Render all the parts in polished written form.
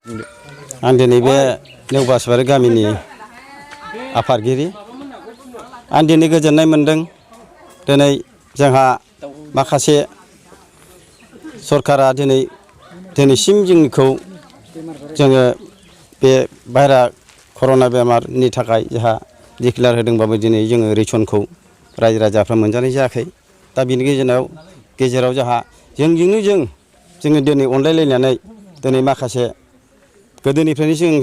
आं दिनै बे नेवबासबारि गामिनि आफादगिरि आं दिनै गोजोननाय मोनदों। दिनै जोंहा माखासे सरकारा दिनैसिम जोंखौ जोङो बे भाइरास कर'ना बेमारनि थाखाय जोंहा डिक्लेयार होदोंबाबो दिनै जोङो रेसनखौ रायजो राजाफ्रा मोनजानाय जायाखै। दा बिनि गेजेराव जोंहा जोङो दिनै अनलायलायनानै दिनै माखासे गोदोनिफ्रायनो जों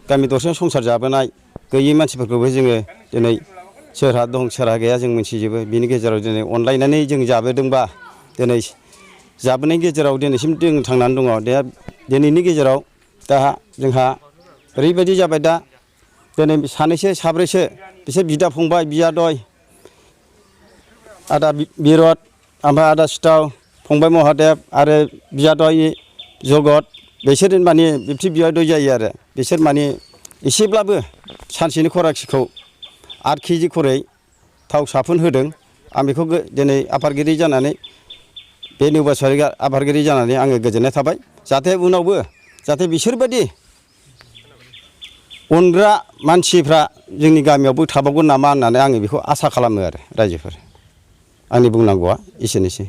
गामि दरसेयाव संसार जाबोनाय गैयै मानसिफोरखौबो जोङो दिनै सोरहा दं सोरहा गैया जों मिथिजोबो। बिनि गेजेराव दिनै अनलायनानै जों जाबोदोंबा दिनै जाबोनायनि गेजेराव दिनैसिम जों थांनानै दङ। दा दिनैनि गेजेराव दा जोंहा ओरैबायदि जाबाय दा दिनै सानैसो साब्रैसो बिसोर बिदा फंबाय बियादै आदा बिरद ओमफ्राय आदा सिथाव फंबाय महादेब आरो बियादै जगत बिसोर माने बिबथै बियादै जायो आरो बिसोर माने एसेब्लाबो सानसेनि खराखिखौ 8 केजि खरै थाव साफुन होदों। आं बेखौ दिनै आफादगिरि जानानै बे नेवबासबारि आफादगिरि जानानै आङो गोजोननाय थाबाय। जाहाथे उनावबो जाहाथे बिसोरबायदि अनग्रा मानसिफ्रा जोंनि गामियावबो थाबावगोन नामा होननानै आङो बेखौ आसा खालामो आरो रायजोफोर। आंनि बुंनांगौआ एसेनोसै।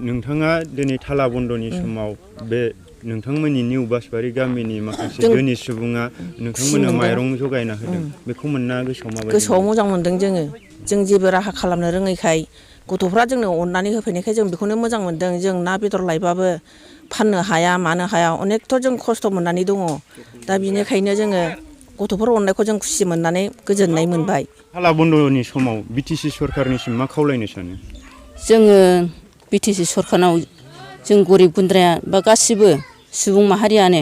नोंथाङा दिनै थाला बन्द'नि समाव बे नोंथांमोननि नेवबासबारि गामिनि माखासे धोनि सुबुङा नोंथांमोननो माइरं जगायना होदों। बेखौ मोनना गोसोआव माबायदि? गोसोआव मोजां मोनदों जोङो। जों जेबो राहा खालामनो रोङैखाय गथ'फ्रा जोंनो अननानै होफैनायखाय जों बेखौनो मोजां मोनदों। जों ना बेदर लायबाबो फाननो हाया मानो हाया अनेकथ' जों खस्थ' मोननानै दङ। दा बिनिखायनो जोङो गथ'फोर अननायखौ जों खुसि मोननानै गोजोननाय मोनबाय। थाला बन्द'नि समाव बिटिसि सरखारनिसिम मा खावलायनो सानो? जोङो बिटिसि सरखारनाव जों गरिब गुन्द्राया बा गासिबो सुबुं माहारियानो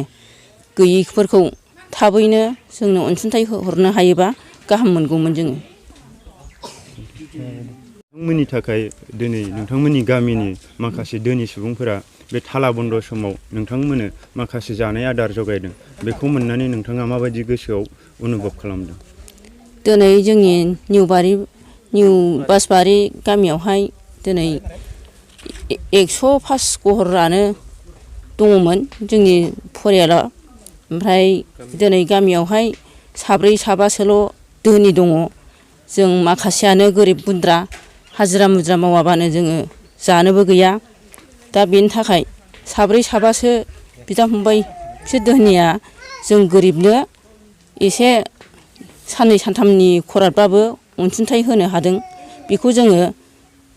गैयैफोरखौ थाबैनो जोंनो अनसुंथाइ हरनो हायोबा गाहाम मोनगौमोन जोङो। नोंथांमोननि थाखाय दिनै नोंथांमोननि गामिनि माखासे धोनि सुबुंफोरा बे थाला बन्द' समाव नोंथांमोननो माखासे जानाय आदार जगायदों। बेखौ मोननानै नोंथाङा माबायदि गोसोआव अनुभब खालामदों? दिनै जोंनि नेवबासबारि गामियावहाय दिनै 105 घरानो दङमोन जोंनि फरियाला। ओमफ्राय दिनै गामियावहाय साब्रै साबासोल' धोनि दङ। जों माखासेयानो गोरिब गुन्द्रा हाजिरा मुजिरा मावाबानो जोङो जानोबो गैया। दा बेनि थाखाय साब्रै साबासो बिदा फंबाय बिसोर धोनिया जों गोरिबनो एसे साननै सानथामनि खरादबाबो अनसुंथाइ होनो हादों। बेखौ जोङो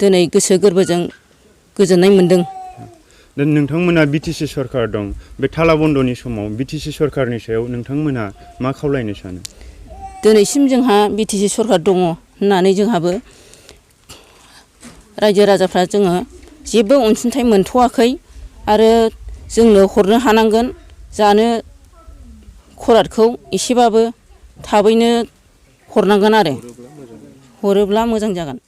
दिनै गोसो गोरबोजों गोजोननाय मोनदों। दा नोंथांमोना बिटिसि सरखार दं। बे थाला बन्द'नि समाव बिटिसि सरखारनि सायाव नोंथांमोनहा मा खावलायनो सानो? दिनैसिम जोंहा बिटिसि सरखार दङ होननानै जोंहाबो रायजो राजाफ्रा जोङो जेबो अनसुंथाइ मोनथ'वाखै आरो जोंनो हरनो हानांगोन। जानो खरादखौ एसेबाबो थाबैनो हरनांगोन आरो हरोब्ला मोजां जागोन।